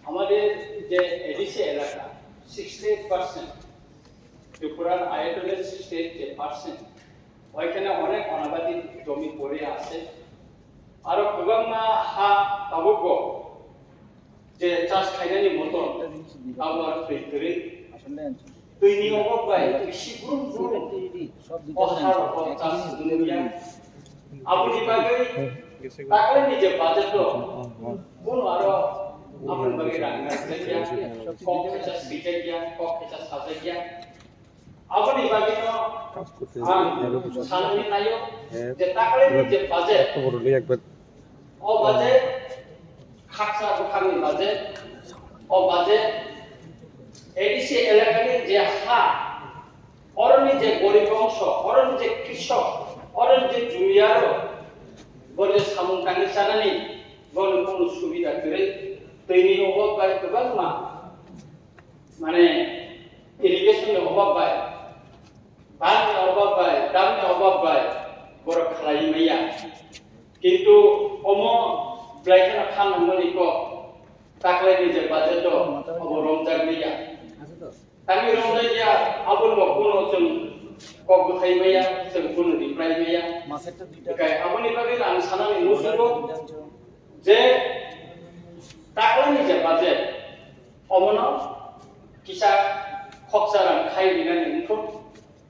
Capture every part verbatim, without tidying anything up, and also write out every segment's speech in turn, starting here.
আমাদের যে এডিসি এলাকা, সিক্সটি এইট পার্সেন্ট, ত্রিপুরার আয়তনের সিক্সটি এইট যে পার্সেন্ট, ওইখানে অনেক অনাবাদি জমি পড়ে আছে। আরো গোবাংমা হা tabukbo je chas khainani moto abo ar twi kwrwi. Twini obok bai bisi brum brum o ha rok o chas nungya. Aboni bagwi taklai ni je budget o bono aro aboni bagwi rang nang jakya, kok khaisa swijak ya, kok khaisa sajak ya. Aboni bagwino ang sanani naio je taklai ni je budget, o budget khaksa bwkhakni budget, o budget A D C elakani je ha, oroni je gorib ongso, oroni je krisok, oroni je jumiyaro, bo je samung tangwi chanani, bono kunu subida kwrwi, twini obok bai kwbangma mane irrigation ni obab bai, ban ni obab bai, dam ni obab bai borok khlai maya. Kintu omo belai kheno kha nangmani kok taklai ni je budget o obo romjak liya. Tangwi romjak ya, aboni bo kuno chwng kok bwthai maya, chwng kuno reply maya. Kai aboni bagwi ang sanani musugo je taklai ni je budget Omono kisa khoksa rang khai rinani wngkhu,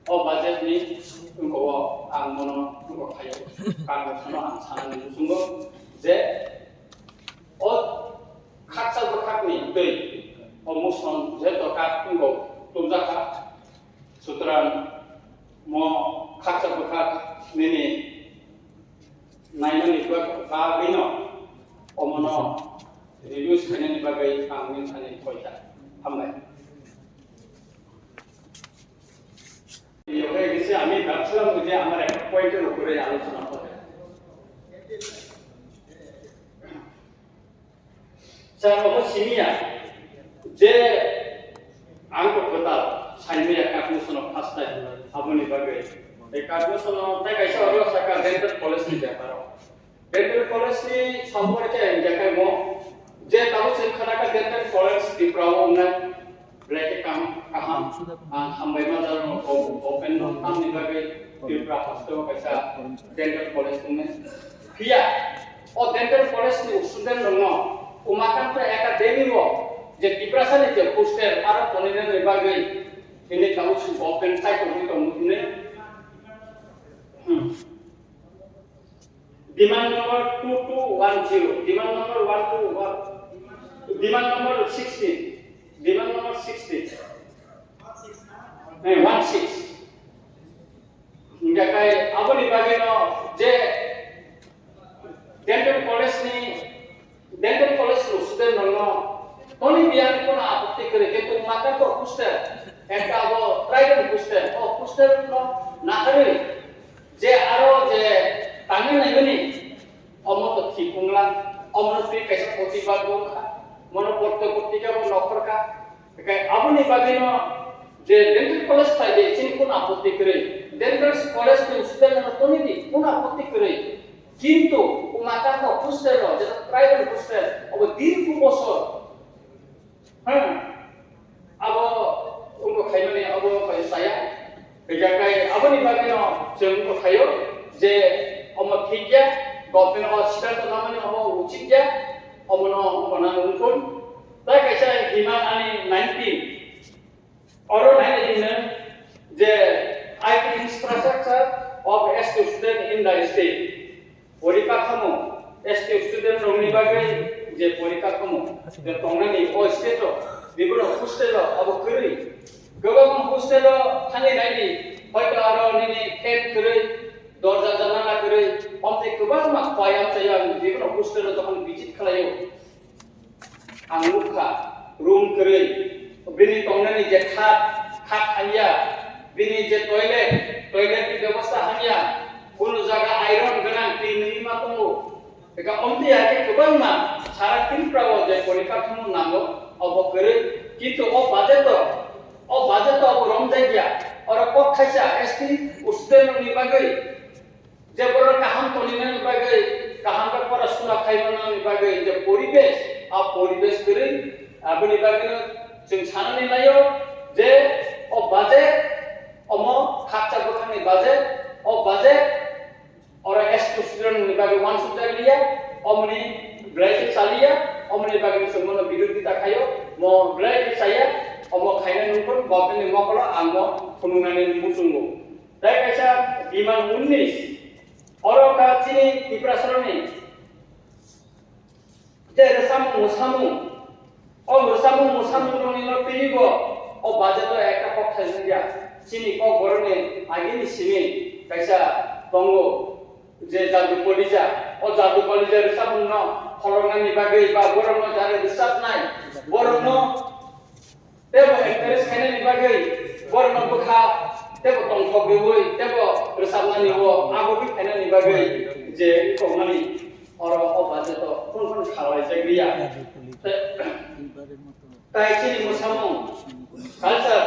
o budget ni wngkho o ang mono wngkho khaio. Kang sano ang sanani muchungo je o khaksa bwkhakni twi o muson je doka wngkho tubjakha, sutrang mo khaksa bwkhak nini naimani bagwino omono reduce khainani bagwi ang nini thani koita. Hambai. Yoga এসে আমি ভাবছিলাম যে আমার একটা পয়েন্টের উপরে আলোচনা হবে। Sir, omo simiya je ang to kwtal saimaya Kakmusono first time aboni bagwi. Tei Kakmusono tei kaisa oro saka dental college ni beparo. Dental college ni somporke ang jakai mo je tabo chwng khanaka dental college Tripura o wngnai. Belai khe kam kaham. Ang hambai ma jaro open no tamni bagwi Tripura hasteo kaisa dental college wngnai. Phiya o dental college ni student rokno Umakanta Academy o je Tiprasa ni je hostel aro tonina ni bagwi tini tabuk si open khai tongwi tongo hwnwi. Hmm. Demand number two two one zero, demand number one two one, demand number sixteen, demand number sixteen. Eh, one six. Hingga kai aboni bagwi no je dental college ni Dental college ni student rokno toni biyan kono apotti kwrwi, kintu mata to hostel, ekta abo private hostel, o hostel no naharwi je aro je tangwi naimani omo to thik wnglang, omo no twi kaisa protibad wngkha, mono porto portika bo nokhorkha. Kai aboni bagwino je dental college khai de chini kun apotti kwrwi, dental college ni student no toni di kun apotti kwrwi, kintu umakanta hostel o je private hostel obo dirgho bosor, ha, abo wngkha khaimani abo khayo saya. Hingkha kai aboni bagwino chwng wngkha khayo je omo thik ya, government o siddhanto namani omo uchit ya, omono wngkha nang wngkha. Tai kaisa demand ani nineteen. Oro naina hino je I T infrastructure of S T student in the state. Porikha kamo S T student rokni bagwi je porikha kamo je tongnani o state o bibino hostel o abo kwrwi. Kwbangma hostel o thangwi naidi, hoito aro nini fan kwrwi, dorja janala kwrwi, omtwi kwbangma khwai amchaio ang bibino hostel o jokhon visit khlaio. Ang nukha, room kwrwi, bini tongnani je khat, khat hamya, bini je toilet, toilet ni bebosta hamya, kunu jaga iron gwnang twi nungwi ma tongo. Eka omtwi hakhe kwbangma sara Tripura o je porikha thangno nango, obo kwrwi, kintu o budget o, o budget o obo romjakya, oro kok khaisa S T student rokni bagwi. Je borok kaham toninani bagwi, kaham khe pora suna khaimani bagwi je poribesh, A poribesh kwrwi, aboni bagwino chwng sanani laio je o budget, omo khakchang bwkhakni budget, o budget oro S T student ni bagwi uansukjak liya, omoni belai khe chaliya, omoni bagwi chwng bono birodita khaio, mo belai khe chaya, omo khaina nungkon government ni mokolo ang mo phunuknani muchungo. Tai kaisa demand unnish, oro kha chini Tiprasarokni je rwchapmung mwsamung, o rwchapmung mwsamungrokni no twiwi bo o budget o ekta kok thaijakya. Chini Kokborokni agini simi kaisa tongo je Jadu Kalija, o Jadu Kalija rwchapmungno pholoknani bagwi ba borokno jare rwchapnai, borokno tebo encourage khainani bagwi, borokno bwkha tebo tongthok riwi, tebo rwchapnani o agugwi khainani bagwi je tongmani oro o budget o phun phun khalai jakliya. Tai chini mwsamung, culture,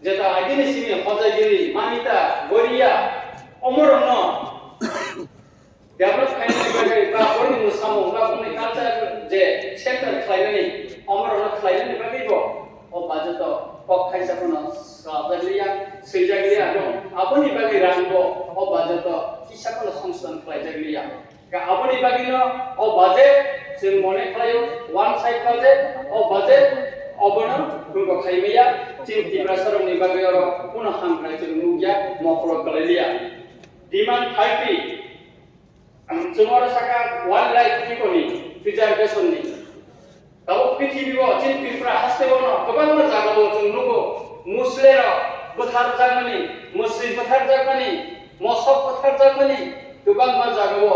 jeta agini simi Hojagiri, Mamita, Goria, omorokno develop khainani bagwi ba borokni mwsamung ba borokni culture je center khlainani, omorokno khlainani bagwi bo o budget o kok khaisa phano swlajakliya, swijakliya, abo, aboni bagwi rang bo o budget o kisa phano songsan khlaijakliya. Ka aboni bagwino o budget chwng mone khlaio one side budget, o budget obono rwgo khaimaya, chini Tiprasarokni bagwi oro kuno hamkrai chwng nukya, mokolo kwlailiya. Demand thirty, Ang chwng oro saka wildlife econi preservation ni. Tabuk prithibi o chini Tripura haste o no kwbangma jaga o chwng nugo, musle rok bwthar jakmani, mwswi bwthar jakmani, mosok bwthar jakmani kwbangma jaga o.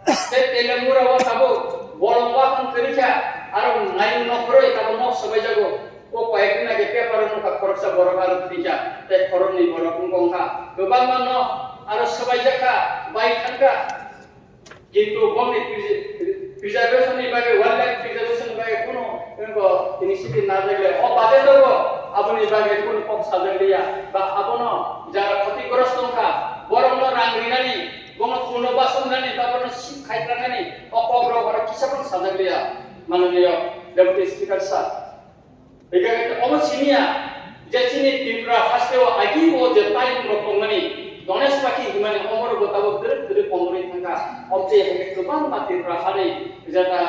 Tei Telemura o tabuk bolong wakhang kwrwi kha, aro mayung nokhorwi tabuk nok swbai jago. O koi ek din age paper o nukha khoroksa borok aro thwikha, tei khoroknwi borok wngkha. Kwbangma no aro swbaijak kha, bai thangkha. Kintu bongni prese-, preservation ni bagwi, wildlife preservation ni bagwi kuno, kuno initiative najakle. O budget o aboni bagwi kuno kok sajakliya. Ba abono jara khatigrosto wngkha, borokno rang rinani, bono punobasan nani, ba bono sip khaitranani, o kokrok oro kisa phano sajakliya. Mananiya Deputy Speaker sir. Eka eka omo simiya, je chini Tripura haste o agi o je taitung rok tongmani, Ganesh Pakhi himani omo rok bo tabuk twrwk twrwk komorwi thangkha. Obje hai khe kwbangma Tripura hani jeta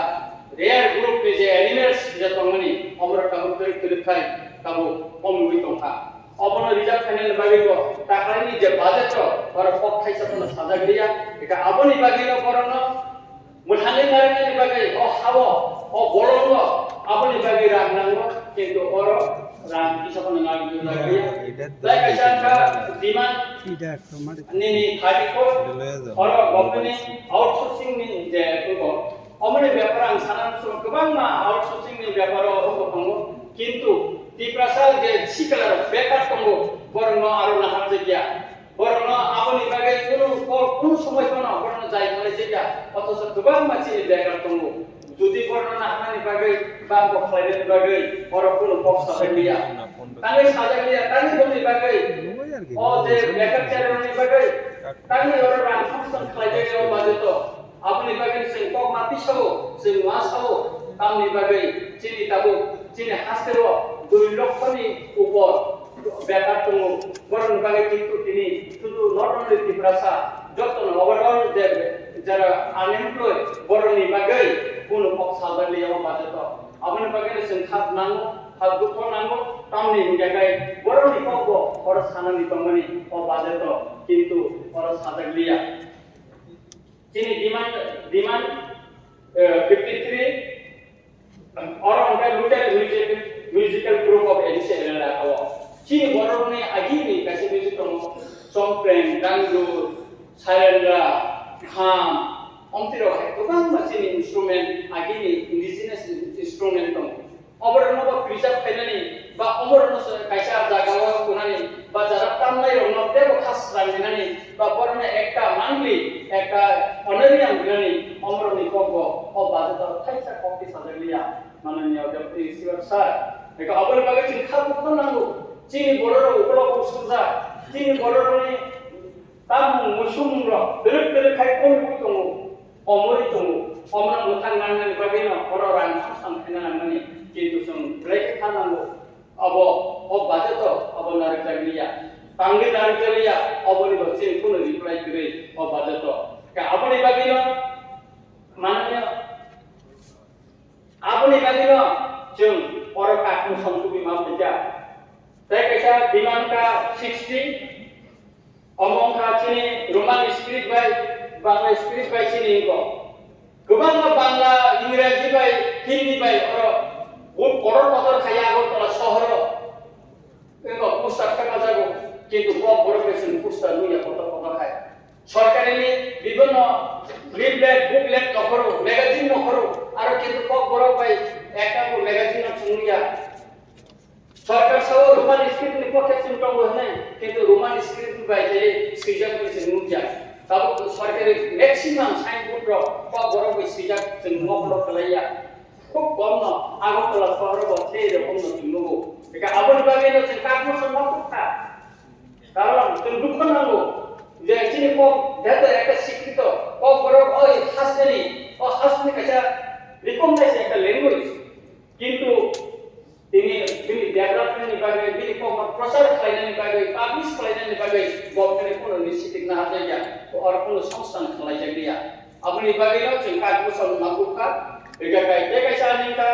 rare group ni je animals je tongmani, omo rok tabuk twrwk twrwk khai tabuk komorwi tongkha. Obono reserve khainani bagwi bo takhalaini je budget rok, oro kok thaisa phano sajak liya. Eka aboni bagwi no borokno Mwthangwi narwknani bagwi o ha-o, o bolongo aboni bagwi rang nango, kintu oro rang kisa phano narwknani bagwi ya. Tei kaisa wngkha demand nini thirty-four, oro government ni outsourcing ni je tongo. Omoni bepar ang sana muchungo kwbangma outsourcing ni bepar o tongo, kintu Tiprasa je sikla rok bekar tongo, borokno aro naharjakya. Borokno aboni bagwi kunu kok, kunu somoi phano borokno jai khlai jaya, othocho kwbangma chini bekar tongo. Jodi borokno naharnani bagwi ba kok khlainani bagwi borok kunu kok sajak liya. Tangwi sajak liya, tangwi bongni bagwi, o je bekar cherokni bagwi, tangwi oro rang khoroksa khlai jaya o budget o. Aboni bagwi chwng kok ma tisao, chwng ma sao, tamni bagwi chini tabuk, chini hasteo dui lokho ni upor bekar tongo. Borokni bagwi kintu tini sudu not only Tiprasa, jotono overall je jara unemployed, borokni bagwi kunu kok sajak liya o budget o. Aboni bagwi chwng khat nango, khat dukho nango, tamni hwnkhe kai borokni kokbo oro sanani tongmani o budget o, kintu oro sajak liya. Chini demand, demand, eh, fifty-three, oro hwnkhe Lutel Music, Musical Group of A D C L N R o. Chini borokni agini kaisa music tongo, chompreng, dangdu, sairendra, kham, omtwi rok hai kwbangma chini instrument, agini indigenous instrument tongo. Oborokno bo preserve khainani, ba oborokno se kaisa jagao kunani, ba jara tamnairokno teibo kha srang rinani, ba borokno ekta monthly, ekta honorarium rinani, omorokni kokbo o budget o thaisa kok twi sajak liya, mananiya Deputy Speaker sir. Eka oboni bagwi chini kha bukhuk nango, chini bororok ukolok usukjak, chini bororokni tamung muisumung rok twrwk twrwk khai komwi tongo. Omorwi tongo. Omono mwthang nangnani bagwino oro rang Ang khena nangmani, kintu chwng belai khe kha nango. Abo, o budget o, abo narwkjak liya. Tangwi narwkjak liya, oboni bo chini kuno reply kwrwi, o budget o. Ka aboni bagwi no, mananya, aboni bagwi no, chwng oro kakung song tubui ma phaikha. Tei kaisa demand ka sixty, Omo wngkha chini Roman script bai Bangla script bai chini wngkha. Kwbangma Bangla, Ingraji bai Hindi bai oro bo kotor kotor khai Agartala sohoro wngkha poster khema jago, kintu kok borok bai chwng poster nukya kotor kotor khai. Sorkarini bibhinno leaflet, booklet nokhoro, magazine nokhoro, aro kintu kok borok bai ekta bo magazine no chwng nukya. Sorkar sao Roman script ni pokhe chwng tongo hwnwi, kintu Roman script ni bai khe swijak hwnwi chwng nukjak. Tabuk sorkari maximum signboard rok kok borok bai swijak chwng noklo kwlaiya. Khub kom no Agartala sohor bo tei rokom no chwng nugo. Eka aboni bagwi no chwng kakno chwng ma kuk kha. Karon chwng dukho nango je chini kok jeto ekta sikkito kok borok oi hasteni, o hasteni kaisa recognize ekta language. Kintu tini bini development ni bagwi, bini kokno prochar khlainani bagwi, publish khlainani bagwi government ni kuno initiative naharjakya, oro kuno songsthan khlaijakliya. Aboni bagwi no chwng kaitor bwsal nangkukha, rega kai tei kaisa ani wngkha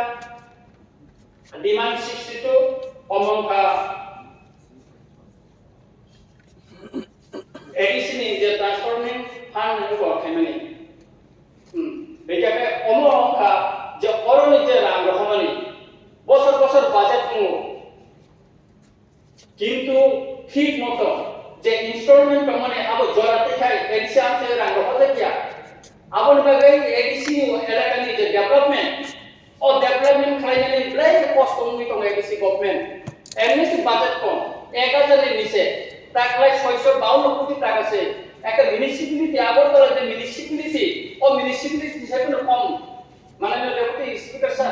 demand sixty two, omo wngkha A D C ni je transforming fund ni bo khaimani. Hmm. Bejake omo wngkha je oroni je rang rohormani bosor bosor budget tongo. Kintu thik moto je installment tongmani abo jora tei khai A D C amchai rang rohorjakya. Aboni bagwi A D C ni elakani je development, o development khlainani belai khe kosto wngwi tongo A D C government. Amnesty budget kom, ek hajar ni niche, taklai soiso baunno koti taka se, ekta municipality, Agartala je municipality, o municipality ni saikheno kom, mananya Deputy Speaker sir.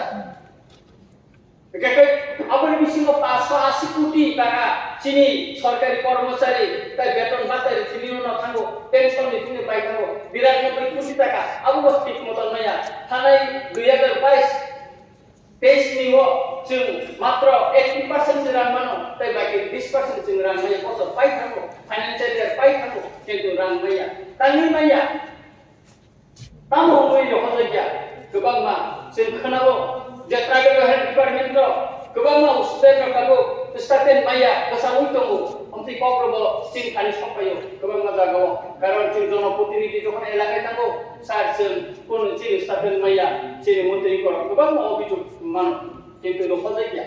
Hingkhe aboni bisingo paanso asi koti taka chini sorkari kormochari tai beton bata ri chini no thango, pension ni chini bai thango, birat no dui koti taka, abo bo thik moton maya, thanai dui hajar bais, teis ni o chwng matro eighty percent se rang mano, tai baki bis percent chwng rang maya, bosor pai thango, financial year pai thango, kintu rang maya, tangwi maya. Tamo wngwi rohorjakya, kwbangma chwng khwnao je tribal health department o kwbangma student rok tabuk stipend maya, bwsa wngwi tongo, amtwi kok rokbo chini thani sokphaio kwbangma jagao, karon chwng jonoprotinidhi jokhon elakai thango, sir chwng kunu chini stipend maya, chini montri korok kwbangma obhijog mano, kintu rohorjakya.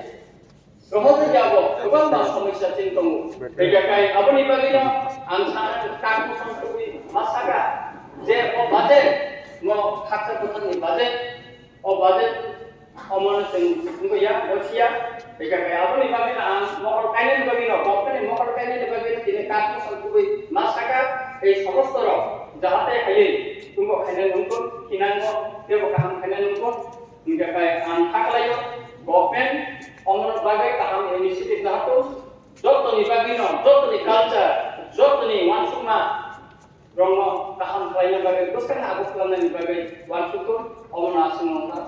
Rohorjakya bo kwbangma somosya chini tongo. Bekai aboni bagwino ang sana kakung songkhubi ma saka je o budget no khaksa bwthangni budget, o budget omono chwng wngya, o siya. Bekai aboni bagwino ang mohor kainani bagwino, bokni mohor kainani bagwino tini kakung songkhubi ma saka ei somosto rok jahate khaiwi tungbo khainani wngkon, khinango tebo kaham khainani wngkon. Hingkhe khe ang kha khlaio, government omono bagwi kaham initiative nahartung, jotoni bagwino, jotoni culture, jotoni uansukma rokno kaham khlaina bagwi, bwskangni abo khlainani bagwi uansuktung, omono aswk wngkha.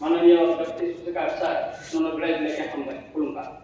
Mananiya Deputy Speaker sir, nono belai belai khe hambai, khulumkha.